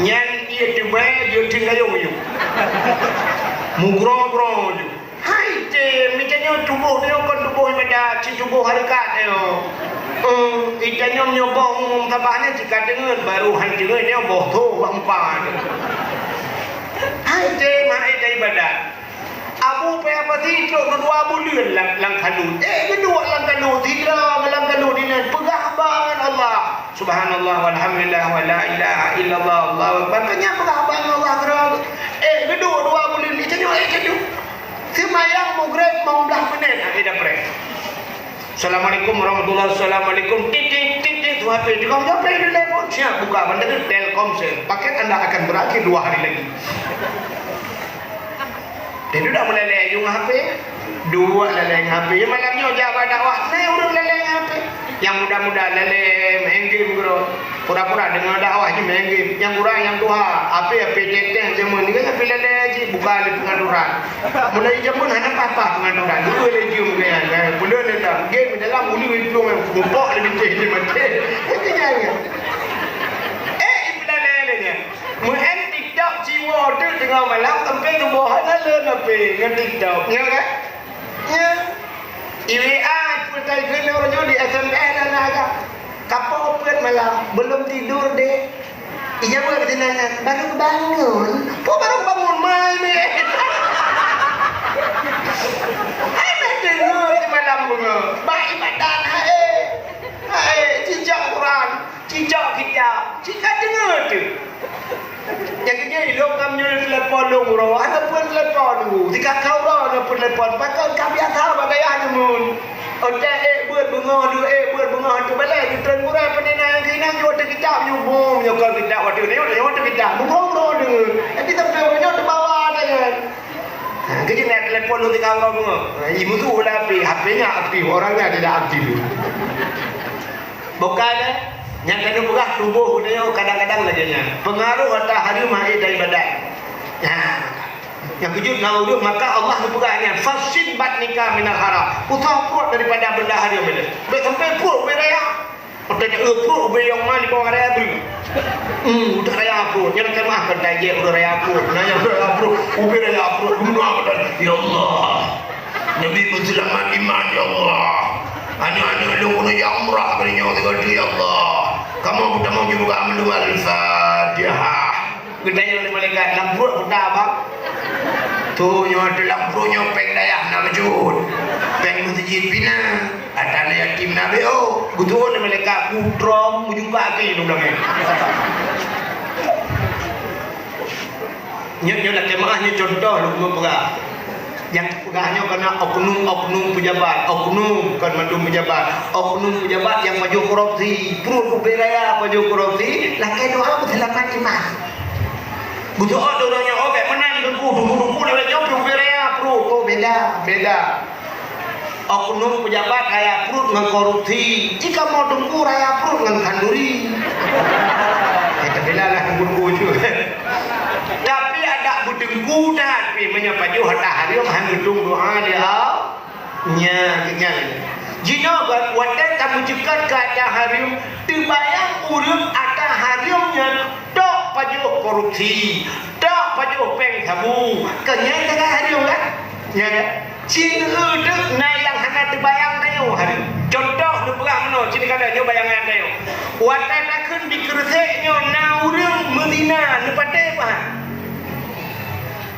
Nyan ie teubai jeuet tinggai yong-yong. Mugroe-groe ju. Hai tem, ita nyoe tuboh nyoe kon tuboh ibadat, ci tuboh hareukat nyoe. Eh, ita nyoe nyoe boh umum tabah nyoe cika deungon, baru han deungon nyoe boh tho bak muka nyoe. Hai tem, hai tem ibadat. Abu Paya Pati trok dua buleuen lam, lam kalut. Eh, geuduek lam kalut, sidroe lam kalut inan peugah haba ngon Allah. Subhanallah, walhamdulillah, wa la ilaha illallah, Allahu akbar. Keu nyan peugah haba ngon Allah keudroe. Eh, geuduek dua buleuen, eh, tanyoe, eh, tanyoe. Seumayang Maghrib limong blaih menit, ah, eh, dapreh. Assalamualaikum warahmatullahi, assalamualaikum. Tit, tit, tit, tit, tu H P. Tukang jawab, eh, telepon. Siap buka, banda tu Telkomsel. Paket anda akan berakhir dua hari lagi. Dia tu dah mulai laju ngon H P. Dua lalai ngon H P. Malam nyoe jak bak dakwah, na ureueng lalai ngon H P. Nyang muda-muda lalai main game keudroe. Pura-pura deungoe dakwah jih main game. Nyang kurang nyang tuha, H P, H P teteng jameun ni kan H P lalai jih buka lé pengaturan. Mulai jameun hana paih-paih pengaturan. Dua lé jeuem gaya, gaya. Buleuen dalam game dalam ulu itu mupok lé bintéh jih maté. Itu gaya. Eh, ipeulala lé nyan. Meu'en TikTok jiwoe teuk teungoh malam sampai tuboh hana lé H P ngon TikTok. Nyo kan? Nyo. I W A peutai keunoe nyoe di S M S dan agak. Kapo peuet malam, belum tidur deh. Ijaweueb sinan nyan, baru bangun. Po baru bangun mai ni. Hai meudeungoe di malam bungoe. Bak ibadat hai. Hai, cicak Quran. Cicok kitab, cit ka deungoe teuh. Nyang keujeuet ilôn ngam nyoe telepon lôn uroe, hana peuet telepon dulu. Tika ka uroe hana peuet telepon, pakon ka biasa bak gaya nyoe mun. Otak ék beuet beungoh, dua ék beuet beungoh, tu balai geutreun gurée peunina nyang keunan jeuet teuh kitab nyoe bum, nyoe kon kitab watèe nyoe, nyoe teuh kitab. Muphom droe deungoe. Tapi sampai uroe nyoe teubawa tanyoe. Ha, keujeuet na telepon lôn tika uroe beungoh. Ha, i musuh lah api, H P-nya aktif, orangnya tidak aktif. Bukan, eh? Nyang keuneuk peugah tuboh geutanyoe kadang-kadang lagèe nyan. Peungaroh ata hareuem hai daripada. Nyan. Nyang keujeuet na ureueng, maka Allah geupeugah nyan, "Fashil batnaka minal haraq." Peusôh pruet daripada benda hareuem nyan. Bèk sampai pruet ubé raya. Otak nyan, eh, pruet ubé nyang ma di bawah raya breuh. Hmm, utak raya pruet. Nyan kan maaf kan tajek udah raya pruet. Nah, nyang raya pruet, ubé raya pruet. Guna apa tadi? Ya Allah. Nabi peuseulamat iman, ya Allah. Aneuk-aneuk lôn keuneuk jak umrah kali nyoe sigoe, ya Allah. Kamoe peutamong syeuruga mandum. Al-Fatihah. Geutanyong lé malaikat, "Lam pruet peue, Bang?" "Tu nyoe teuh lam pruet nyoe péng dayah na bacut. Nyang meuseujid pih na, ata aneuk yatim na B O, geutuon lé malaikat, "Putroe, meujumpa keu lôn lam." Nyoe, nyoe lakèe meu'ah, nyoe cuntoh lôn peugah. Nyang peugah nyoe kana oknum-oknum pejabat, oknum, kon mandum pejabat, oknum pejabat nyang pajoh korupsi, pruet ubé raya pajoh korupsi, lakèe doa peuseulamat iman. Geutuon lé ureueng nyoe, "Oh, bèk meunan, Teungku, Teungku, Teungku, lewat nyoe pruet ubé raya, pruet." Oh, beda, beda. Oknum pejabat raya pruet ngon korupsi, jikamoe Teungku raya pruet ngon khanduri. Eh, tapi lah, lah Teungku-Teungku ju. Tapi adak beuteungku that pih, meunyoe pajoh ata hareuem han geutueng doa lé Allah. Nya, nya. Jinoe watèe tameujeukat keu ata hareuem, teubayang ureueng ata hareuem nyan tok pajoh korupsi, tok pajoh péng sabu, keu nyan ata hareuem kan? Nya kan? Cit teuk na nyang hana teubayang tanyoe hareuem. Cuntoh neupeugah meunoe, cit kada nyoe bayangan tanyoe. Watèe takheun di Keureusek nyoe na ureueng meuzina, neupatéh pahan.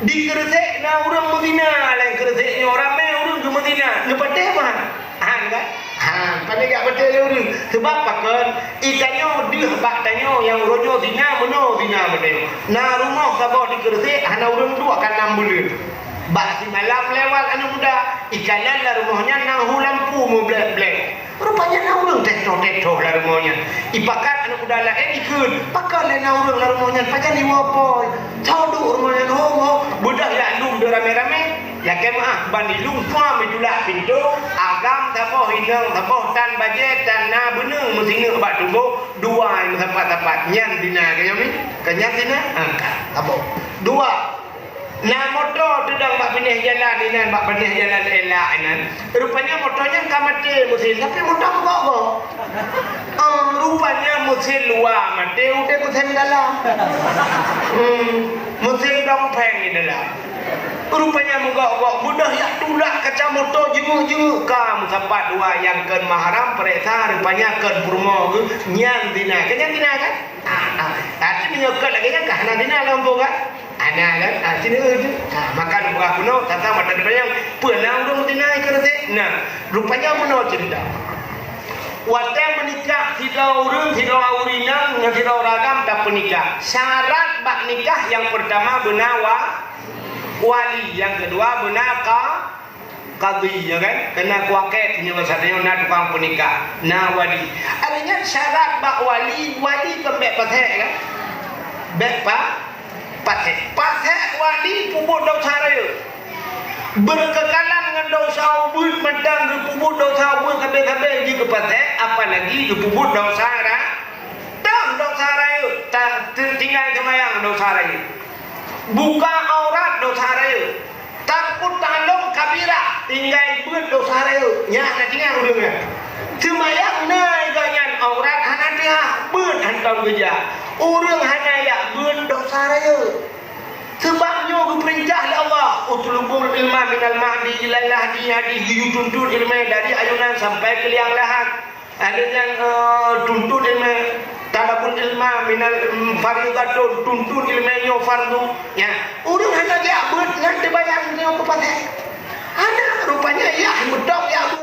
Di Keureusek na ureueng meuzina, laén Keureusek nyoe ramé ureueng geumeuzina, neupatéh pahan. Han kan? Han, paléng jak patéh lé ureueng. Sabab pakon? Itanyoe deuh bak tanyoe nyang uroe nyoe zina, meunoe zina meunoe. Na rumoh saboh di Keureusek hana ureueng duek ka nam buleuen. Bak simalam lewat aneuk muda, ikalon lam rumoh nyan na hu lampu meublek-blek. Rupanya na ureueng teutoh-teutoh lam rumoh nyan. Ipakat aneuk muda laén ikheun, pakon lé na ureueng lam rumoh nyan, pajan iwoe po. Tho duek rumoh nyan, ho, ho, beudôh jak lom deuh ramé-ramé. Lakèe meu'ah, ban ilôn pue meujulak pintoe, agam saboh, inong saboh, tan bajèe, tan na beuneueng meusineuk bak tuboh, dua meusapat-sapat. Nyan zina, ka nyan mi? Ka nyan zina? Ha, saboh. Dua. Na moto teudong bak binéh jalan inan, bak binéh jalan elak inan. Rupanya moto nyan ka maté mesin, tapi moto meugok-gok. Ah, rupanya mesin luwa maté, udép mesin dalam. Hmm, mesin dong péng di dalam. Rupanya meugok-gok, beudôh jak tulak kaca moto jinguk-jinguk, ka meusapat dua nyang kon mahram, peuriksa, rupanya kon peurumoh geuh, nyan zina. Ka nyan zina kan? Ah, ah. Tapi meunyoe kon lagèe nyan ka hana zina lam gampông kan? Hana kan? Ah, sini, eh, tu. Ah, maka neupeugah keunoe, tata mata teupanyang, peue na ureueng zina i Keureusek? Nah, rupanya meunoe ceurita. Watèe meunikah sidroe ureueng, sidroe ureueng inong ngon sidroe ureueng agam tapeunikah. Syarat bak nikah nyang peurtama beuna wa-, wali, nyang keudua beuna ka-, kadhi, ya kan? Keunan kuakét nyoe, saat nyoe na tukang peunikah, na wali. Artinya syarat bak wali, wali kan bèk pasék kan? Bèk pa-, pasék. Pasék wali peubuet desya rayeuk. Beureukeukeulan ngon desya ubit, mantong geupeubuet desya ubit sabe-sabe jih geupasék, apalagi geupeubuet desya ra-, toh desya rayeuk, ta-, te-, tinggai seumayang desya rayeuk. Buka aurat desya rayeuk. Tarkut ta'allum kabirah, tinggai beuet desya rayeuk. Nyan na tinggai ureueng nyan. Seumayang na gobnyan aurat hana teuhah, beuet hantom geujak. Ureueng hana jak beuet desya rayeuk. Sabab nyoe geupeurintah lé Allah, "Utlubul ilma minal mahdi ilal lahdi." Hadih geuyue tuntut ileumèe dari ayunan sampai keu liang lahat. Ada nyang, eh, tuntut ileumèe, "Talabul ilma minal, mm, faridatun," tuntut ileumèe nyoe fardu. Ya, ureueng hana jak beuet nyan teubayang nyoe keu pasék. Hana, rupanya yah beutôi jak beuet.